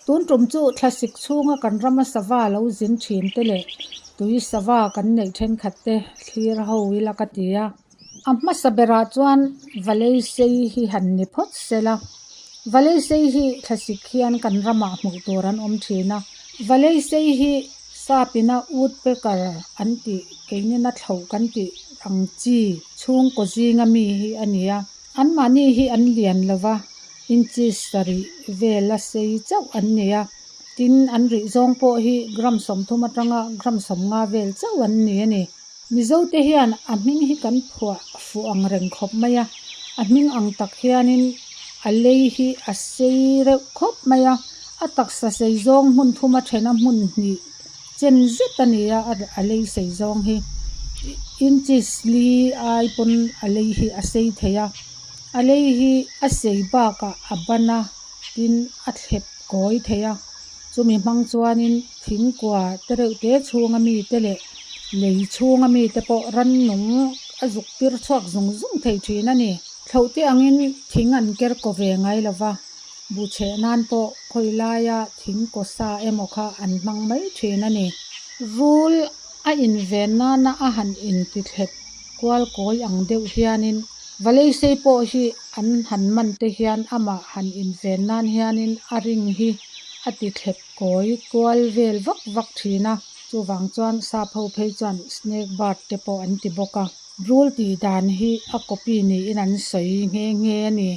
Tun tum chu thlasik chhunga kan rama sava lo zin thin te leh tui sava kan neih thenkhat te thlir ho ila ka ti a. A hmasa berah chuan Valley sei hi han ni phawt sela. Valley sei hi thlasik hian kan ramah hmuh tur an awm thin a. Valley sei hi sapina woodpecker an tih keinina thloh kan tih ang chi chhungkaw zinga mi hi a ni a. Anmahni hi an lian lo va, inches sarih vela sei chauh an ni a. Tin, an rih zawng pawh hi gram 30 atanga gram 50 vel chauh an ni a ni. Mizote hian a hming hi kan phuah fuh ang reng khawp mai a, a hming ang tak hianin a lei hi a sei reuh khawp mai a, a taksa sei zawng hmun thuma thena hmun hnih chen zet a ni a, a lei sei zawng hi inches li ai pawn a lei hi a sei thei a, a lei hi a sei bakah a ban a, tin a thlep kawi thei a. Chumi hmang chuanin thingkua te reuh te chhunga mite leh lei chhunga mite pawh rannung a zuk tir chhuak zung zung thei thin a ni. Thloh te angin thing an ker kaw ve ngai lo va, bu chheh nan pawh khawi laia thing kaw sa emaw kha an hmang mai thin a ni. Rul a inven nana a han intithlep kual kawi ang deuh hianin Valeisei pawh hi an han man te hian amah han inven nan hianin a ring hi a ti thlep kawi kual vel vak vak thin a, chuvang chuan sap ho phei chuan snake bird te pawh an ti bawk a. Rul tih dan hi a copy niin an sawi nghe nghe a ni.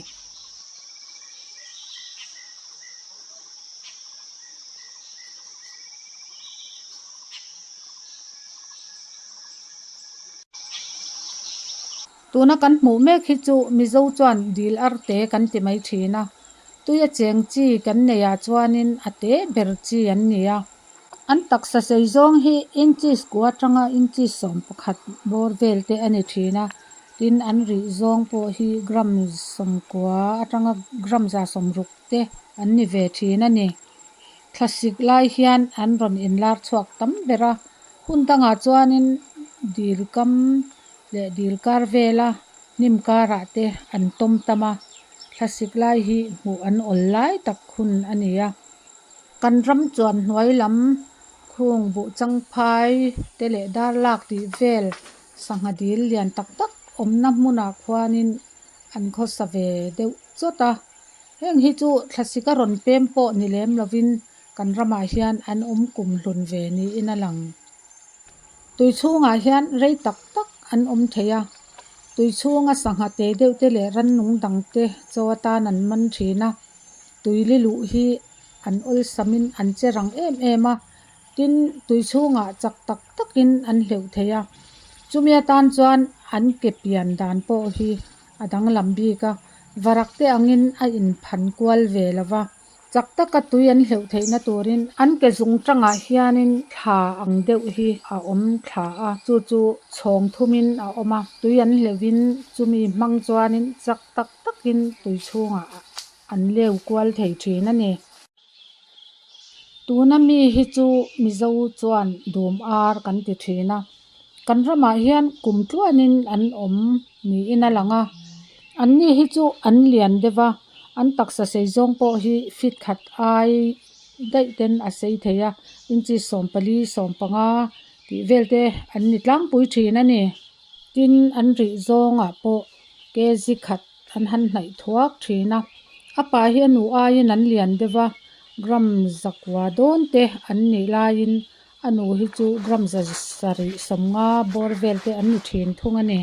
Tuna kan hmuh mek hi chu Mizo chuan dil arte kan ti mai thin a, tui a cheng chi kan neih ah chuanin a te ber chi an ni a. An taksa sei zawng hi inches kua atanga inches 11 bawr vel te a ni thin a, tin an rih zawng pawh hi gram 90 atanga gram 160 te an ni ve thin a ni. Thlasik lai hian an rawn inlar chhuak tam ber a, hun dangah chuanin dil kam leh dil kar vela hnim karah te an tawm tam a, thlasik lai hi hmuh an awl lai tak hun a ni a. Kan ram chuan hnuai lam khung buh changphai te leh dar lak tih vel sangha dil lian tak tak awmna hmunah khuanin an khawsa ve deuh chawt a. Heng hi chu thlasik a rawn pem pawh ni lem lovin kan ramah hian an awm kum hlun ve niin a lang. Tui chhungah hian rei tak tak an awm thei a, tui chhunga sangha te deuh te leh rannung dang te chaw atan an man thin a, tui li luh hi an awlsamin an che rang em em a, tin tui chhungah chak tak takin an hleuh thei a, chumi atan chuan an ke pian dan pawh hi a danglam bik a, varak te angin a inphan kual ve lo va. Chak taka tui an hleuh theihna turin an ke zung tangah hianin thla ang deuh hi a awm thla a, chu chu chhawng thumin a awm a, tui an hleuhin chumi hmang chuanin chak tak takin tui chhungah an leu kual thei thin a ni. Tuna mi hi chu Mizo chuan dum ar kan ti thin a, kan ramah hian kum tluanin an awm niin a lang a, anni hi chu an lian deuh a, an taksa sei zawng pawh hi feet khat ai daih ten a sei thei a, inches 14 15 tih vel te an ni tlangpui thin a ni. Tin, an rih zawngah pawh kg khat an han hnaih thuak thin a, a pa hi a nu aiin an lian deuh a, gram 900 dawn te an nih laiin a nu hi chu gram 750 bawr vel te an ni thin thung a ni.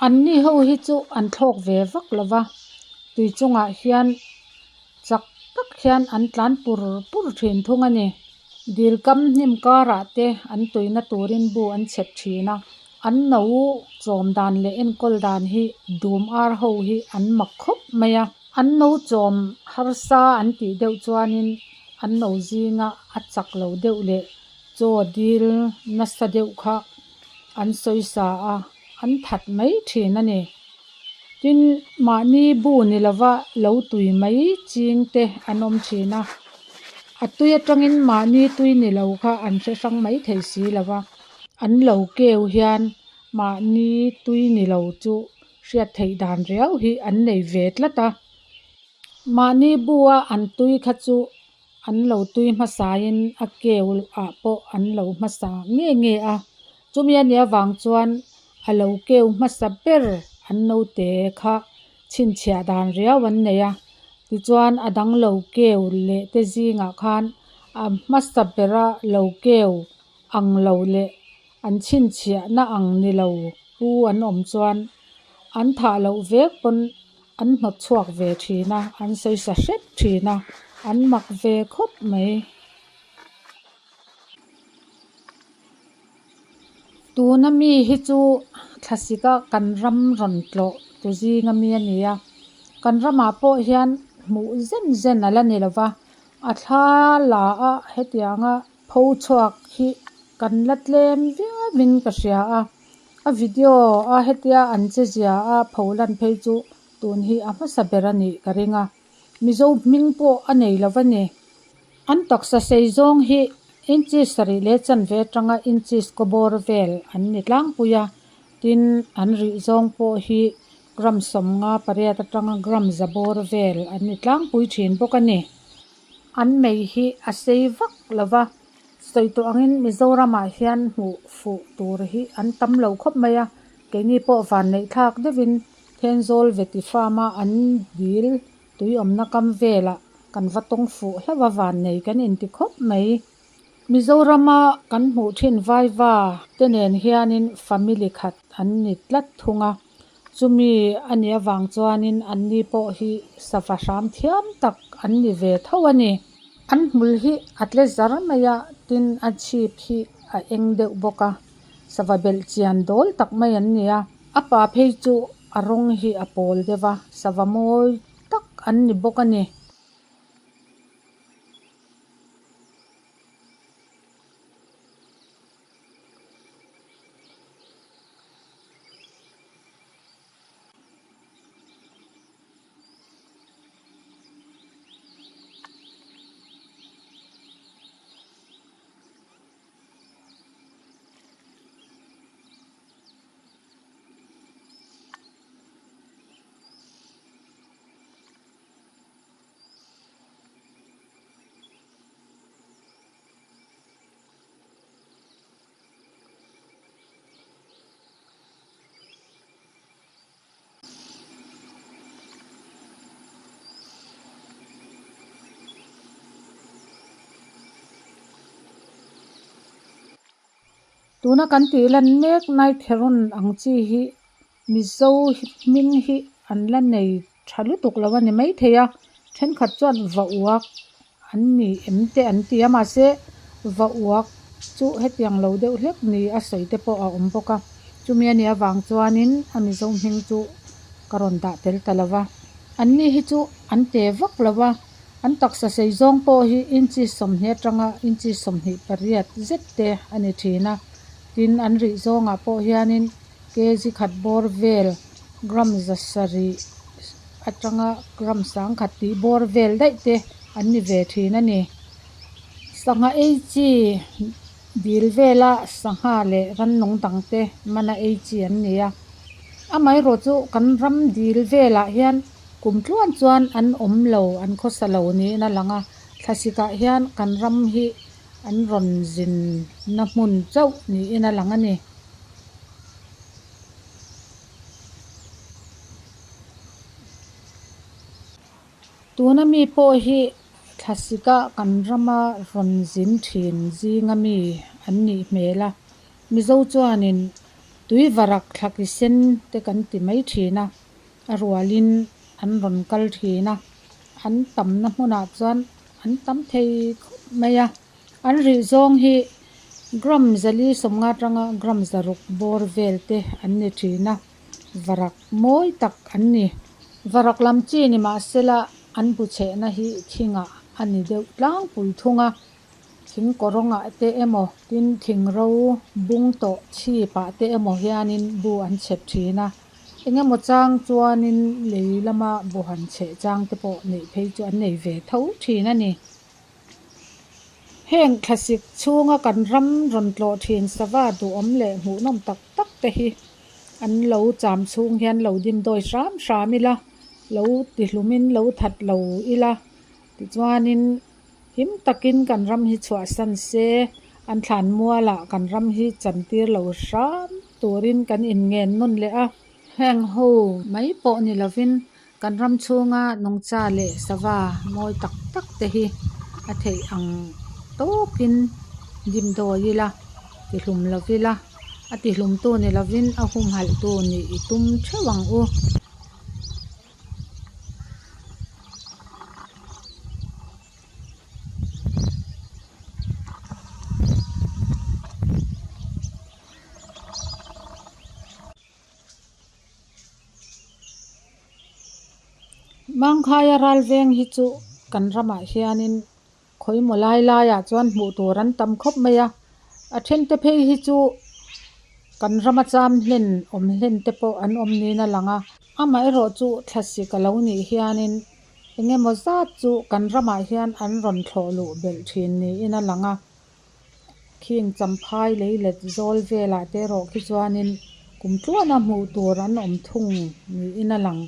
Anni ho hi chu an thlawk ve vak lo va, tui chungah hian chak tak hian an tlan pur pur thin thung a ni. Dil kam hnim karah te an tuina turin bu an chhep thin a, an no chawm dan leh enkawl dan hi dum ar ho hi an mak khawp mai a. An no chawm harsa an tih deuh chuanin an no zinga a chak lo deuh leh chaw dil nasa deuh kha an sawi sa a, an that mai thin a ni. Tin, mahni bu ni lova lo tui mai ching te an awm thin a, a tui atangin mahni tui ni lo kha an hre hrang mai thei si lo va, an lo keu hian mahni tui ni lo chu hriat theih dan riau hi an nei ve tlat a. Mahni bu a an tui kha chu. An lo tui hmasain a keu ah pawh an lo hmasa nge nge a, chumi a nih avang chuan a lo keu hmasa ber an naute kha chhinchhiah dan riau an nei a, tichuan a dang lo keu leh te zingah khan a hmasa bera lo keu ang lo leh an chhinchhiahna ang ni lo pu an awm chuan an thah loh vek pawn an hnawt chhuak ve thin a, an sawi sa hrep thin a, an mak ve khawp mai. Tuna mi hi chu thlasika kan ram rawn tlawh tu zinga mi a ni a, kan ramah pawh hian hmuh zen zen a la ni lo va, a thla la a hetianga pho chhuak hi kan la tlem viauin ka hria a, a video a hetia an che zia a pho lan phei chu tun hi a hmasa ber a nih ka ring a, Mizo hming pawh a nei lo va ni. An taksa sei zawng hi inches sarih leh chanve atanga inches kaw bawr vel an ni tlangpui a, tin an rih zawng pawh hi gram 58 atanga gram za bawr vel an ni tlangpui thin bawk a ni. An mei hi a sei vak lo va, sawi tawh angin Mizoramah hian hmuh fuh tur hi an tam lo khawp mai a, keini pawh vanneih thlak deuhin Thenzawl Veti Farm-a an dil tui awmna kam velah kan va tawng fuh hlauh a, vannei kan inti khawp mai. Mizorama kan hmuh thin Vaiva te nen hianin family khat an ni tlat thung a, chumi a nih avang chuanin anni pawh hi sava hram thiam tak an ni ve tho a ni. An hmul hi a tle zar mai a, tin a chhip hi a eng deuh bawk a, sava belh chian dawl tak mai an ni a, a pa phei chu a rawng hi a pawl deuh a, sava mawi tak an ni bawk a ni. Tuna kan tih lan mek night heron ang chi hi Mizo hming hi an la nei tha lutuk lo a ni maithei a, thenkhat chuan va uak an ni em te an ti a mahse va uak chu hetiang lo deuh hlek ni a sawi te pawh a awm bawk a chumi a nih avang chuanin a Mizo hming chu ka rawn dah tel ta lo va an ni hi chu an te vak lo va an taksa sei zawng pawh hi inches 20 atanga inches 28 zet te a ni thin a tin an rih zawngah pawh hianin kg khat bawr vel gram 700 atanga gram 1000 tih bawr vel daih te an ni ve thin a ni. Sangha ei chi dil vela sangha leh rannung dang te mana ei chi an ni a. Amaherawh chu kan ram dil velah hian kum tluan chuan an awm lo an khawsa lo niin a lang a. Thlasikah hian kan ram hi an rawn zinna hmun chauh niin a lang a ni. Tuna mi pawh hi thlasika kan rama rawn zin thin zinga mi an nih hmel a, Mizo chuanin tui varak thlaki sen te kan ti mai thin a, a rualin an rawn kal thin a, an tamna hmunah chuan an tam thei khawp mai a. An rih zawng hi gram 450 atanga gram 600 bawr vel te an ni thin a, varak mawi tak an ni. Varak lam chi ni mahsela an bu chhehna hi thingah a ni deuh tlangpui thung a, thing kawrawngah te emaw tin thing ro bung tawh chhipah te emaw hianin bu an chhep thin a, engemaw chang chuanin lei lama bu han chheh chang te pawh neih phei chu an nei ve tho thin a ni. Heng thlasik chhunga kan ram rawn tlawh thin sava duhawm leh hmuhnawm tak tak te hi an lo cham chhung hian lo dimdawi hram hram ila, lo tihlumin lo that lo ila tichuanin. Him takin kan ram hi chhuahsan se, an thlan mualah kan ram hi chantir lo hram turin kan inngen nawn leh a. Heng ho mai pawh ni lovin kan ram chhunga nungcha leh sava mawi tak tak te hi a theih ang tawkin dimdawi ila, tihlum lovila, a tihlumtu ni lovin a humhalhtu nih i tum theuh ang u. Mangkhaia ral veng hi chu kan ramah hianin khawimaw lai laiah chuan hmuh tur an tam khawp mai a, a then te phei hi chu kan rama cham hlen awm hlen te pawh an awm niin a lang a, amaherawh chu thlasik a lo nih hianin eng emaw zat chu kan ramah hian an rawn thlawh luh belh thin niin a lang a. Khing champhai lei let zawl velah te erawh khi chuanin kum tluana hmuh tur an awm thung niin a lang.